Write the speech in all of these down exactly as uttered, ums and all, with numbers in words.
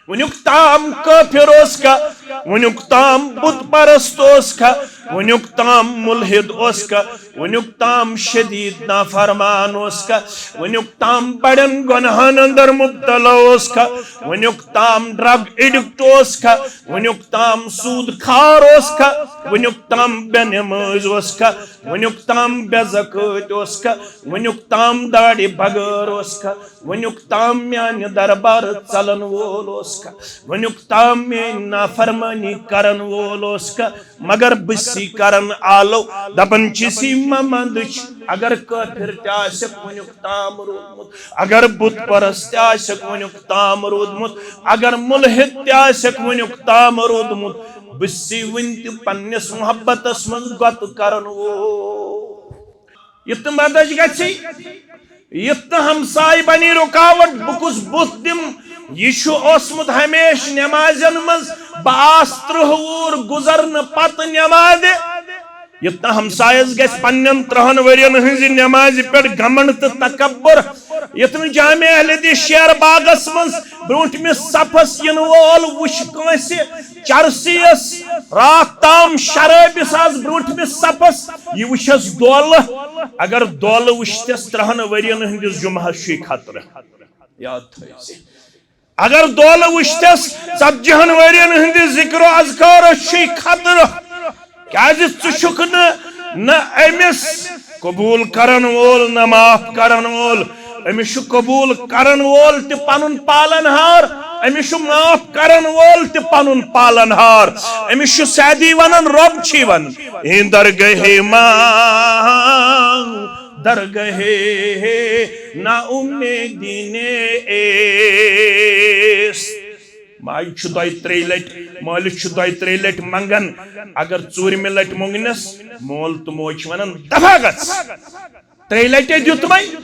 وٕنیُک تام کٲفِر اوس کھا؟ وٕنیُک تام بُت پرست اوس کھا؟ وٕنیُک تام مُلحِد اوس کھا؟ وٕنیُک تام شدیٖد نافرمان اوس کھا؟ وٕنیُک تام بڑٮ۪ن گۄنہَن اندر مُبتلا اوس کھا؟ وٕنیُک تام ڈرگ ایڈکٹ اوس کھا؟ وٕنیُک تام سوٗد خار اوس کھا؟ وٕنیُک تام بے نمٲز اوس کھا؟ وٕنیُک تام بے زکٲتۍ اوس کھا؟ وٕنیُک تام داڑِ بغٲر اوس کھا؟ وٕنیُک تام میانہِ دربار ژلن وول اوس کھا؟ وٕنیُک تام میٲنۍ نافرمٲنی کرن وول اوس کھا؟ مگر بہٕ سی کرن آلو، دپان چھِسی مہ مندٕچھ۔ اگر کٲفِر تہِ آسٮ۪کھ وٕنیُک تام روٗدمُت، اگر بُت پرست تہِ آسٮ۪کھ وٕنیُک تام روٗدمُت، اگر مُلحِد تہِ آسٮ۪کھ وٕنیُک تام روٗدمُت، بہٕ سی وٕنہِ تہِ پننِس محبتس منٛز گۄتہٕ کرن وول۔ یُتھ نہٕ مدد گژھِ، یُتھ نہٕ ہمسایہِ بنی رُکاوٹ، بہٕ کُس بُتھ دِمہٕ؟ یہِ چھُ اوسمُت ہمیشہِ نٮ۪مازٮ۪ن منٛز، بہٕ آس ترٕٛہ وُہُر گُزرنہٕ پتہٕ نٮ۪مازِ۔ یُتھ نہٕ ہمسایس گژھِ پننٮ۪ن ترٕٛہن ؤرین ہٕنٛزِ نٮ۪مازِ پٮ۪ٹھ گمنڈ تہٕ تکبر، یُتھ نہٕ جامع اہل حدیث شیر باغس منٛز برونٹھمِس صفس یِنہٕ وول وٕچھِ کٲنٛسہِ چرسیس، راتھ تام شرٲبِس آس برونٹھمِس صفس، یہِ وٕچھس دولہٕ۔ اگر دولہٕ وٕچھتس ترٕٛہن ؤرین ہٕنٛدِس جمعہس چھُے خطرٕ۔ یاد تھٲیزِ، اگر دولہٕ وٕچھتس ژتجی ہن ؤرین ہٕنٛدِس ذکر و اذکارس چھُے خطرٕ۔ کیازِ ژٕ چھُکھ نہٕ نہ أمِس قبول کرن وول، نہ معاف کرن وول۔ أمِس چھُ قبول کرن وول تہِ پنُن پالن ہار، أمِس چھُ معاف کرن وول تہِ پنُن پالن ہار۔ أمِس چھُ سیدی ونان، رۄب چھُے ونان، "اے درگاہ ما درگاہ نا امیدی نے ایس۔" ماجہِ چھُ دۄیہِ ترٛیٚیہِ لٹہِ، مٲلِس چھُ دۄیہِ ترٛیٚیہِ لٹہِ منگان۔ اگر ژوٗرمہِ لٹہِ مونگنس، مول تہٕ موج چھِ ونان، "دفا گژھ۔" ترٛیٚیہِ لٹہِ دیُتمَے،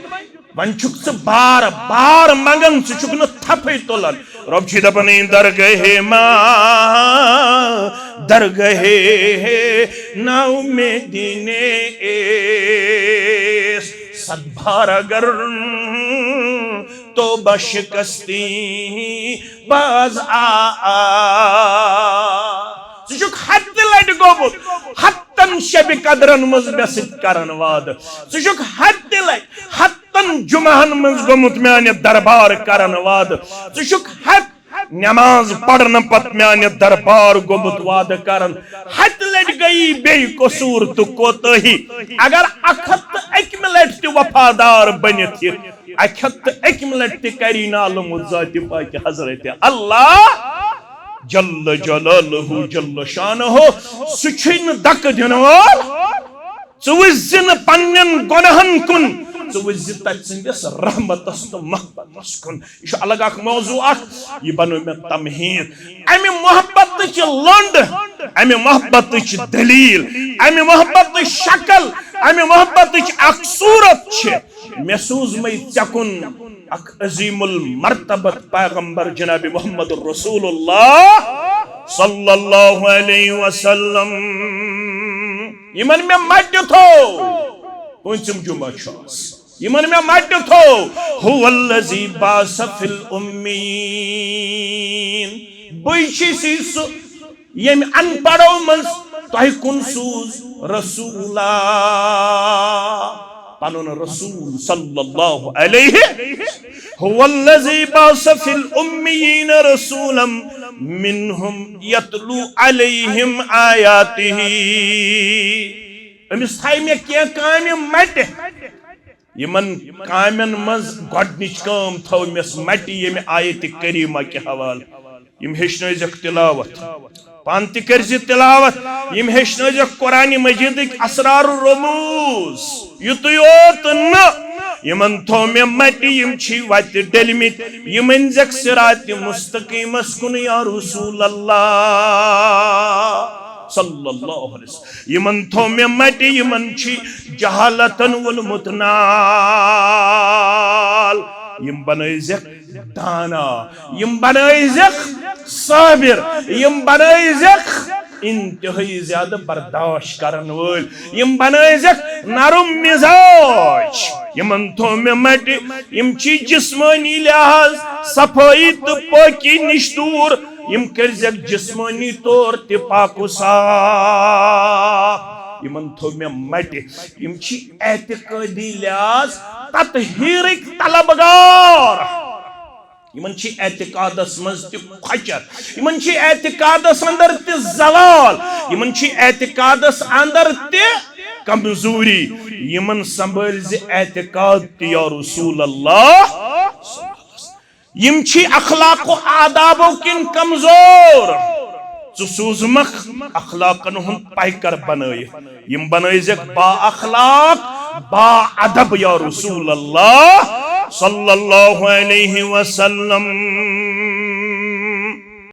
وۄنۍ چھُکھ ژٕ بار بار منگان، ژٕ چھُکھ نہٕ تھپھٕے تُلان۔ رۄب چھُے دپان، "اے درگاہ ما درگاہ نا امیدی نے ایس، صد بار اگر توبہ شکستی باز آ آ۔" ژٕ چھُکھ ہتہِ لٹہِ گوٚمُت ہتن شبِ قدرن منٛز مےٚ سۭتۍ کران وعدٕ۔ ژٕ چھُکھ ہتہِ لٹہِ، ہتن جمعہن منٛز گوٚمُت میانہِ دربار کران وعدٕ۔ ژٕ چھُکھ ہتہِ نماز پرنہٕ پتہٕ میانہِ دربار گوٚمُت وعدٕ کران۔ ہتہِ لٹہِ گٔیی بیٚیہِ قصوٗر تہٕ کوتٲہی۔ اگر اکھ ہتھ تہٕ اکمہِ لٹہِ تہِ وفادار بٔنِتھ یہِ، اکہِ ہتہٕ تہٕ اکہِ مِنٹ تہِ کری نہٕ علم ذاتِ پاکِ حضرت اللہ جل جلالہ جل شانہ، سُہ چھُے نہٕ دکہٕ دِنہٕ وول۔ ژٕ وٕچھ زِ نہٕ پننٮ۪ن گۄناہن کُن، ژٕ وٕچھ زِ تتہِ سٕنٛدِس رحمتس تہٕ محبتس کُن۔ یہِ چھُ الگ اکھ موضوع اکھ، یہِ بنوو مےٚ تمہیٖد۔ امہِ محبتٕچ لٔنٛڈ، امہِ محبتٕچ دٔلیٖل، امہِ محبتٕچ شکل، امہِ محبتٕچ اکھ صوٗرت چھِ۔ مےٚ سوٗزمَے ژےٚ کُن اکھ عظیم المرتبت پیغمبر جناب محمد رسول اللہ صلی اللہ علیہ وسلم۔ یِمن مےٚ مٹہِ تھوو، پوٗنٛژِم جمعہ چھُ آز۔ یِمن مےٚ مٹہِ تھوو، هو الذی بعث فی الامیین۔ بٕے چھُسی سُہ ییٚمۍ ان پڑھو منٛز تۄہہِ کُن سوٗز رسولا، پنُن رسول صلی اللہ علیہ۔ هو الذی بعث فی الامیین رسولا منہم یتلو علیہم آیاتہ۔ أمِس تھایہِ مےٚ کینٛہہ کامہِ مٹہِ۔ یِمن کامٮ۪ن منٛز گۄڈٕنِچ کٲم تھٲو مےٚ مٹہِ ییٚمہِ آیتِ کریمہ کہِ حوالہٕ۔ یِم ہیٚچھنٲوزٮ۪کھ تلاوت، پانہٕ تہِ کٔرزِ تلاوت۔ یِم ہیٚچھنٲوزٮ۪کھ قرآن مجیدٕکۍ اسرار و رموز۔ یُتُے یوت نہٕ، یِمن تھوو مےٚ مٹہِ، یِم چھی وتہِ ڈٔلمٕتۍ۔ یِم أنزٮ۪کھ صراط مستقیمس کُن یا رسول اللہ صلی اللہ علیہ وسلم۔ یِمن تھوو مےٚ مٹہِ، یِمن چھی جہالتن وولمُت نال۔ یِم بنٲوزٮ۪کھ دانا، یِم بنٲوزٮ۪کھ صابر، یِم بنٲوزٮ۪کھ انتہٲئی زیادٕ برداشت کرن وٲلۍ۔ یِم بنٲوزٮ۪کھ نرم مزاج، یِمن تھوٚو مےٚ مٹہِ۔ یِم چھِ جسمٲنی لحاظ صفٲیی تہٕ پٲکی نِش دوٗر۔ یِم کٔرزٮ۪کھ جسمٲنی طور تہِ پاک و صاف۔ یِمن تھوٚو مےٚ مٹہِ۔ یِم چھِ اعتقٲدی لحاظ تطہیرٕکۍ طلبگار۔ یِمن چھِ اعتقادس منٛز تہِ کھۄچر، یِمن چھِ اعتقادس اندر تہِ زوال، یِمن چھِ اعتقادس اندر تہِ کمزوری۔ یِمن سنبھٲلۍ زِ اعتقاد تہِ یا رسول اللہ۔ یِم چھِ اخلاق و آدابو کِنۍ کمزور۔ ژٕ سوٗزمکھ اخلاقن ہُنٛد پیکر بنٲیِتھ۔ یِم بنٲوزٮ۪کھ با اخلاق، با ادب یا رسول اللہ صلی اللہ علیہ وسلم۔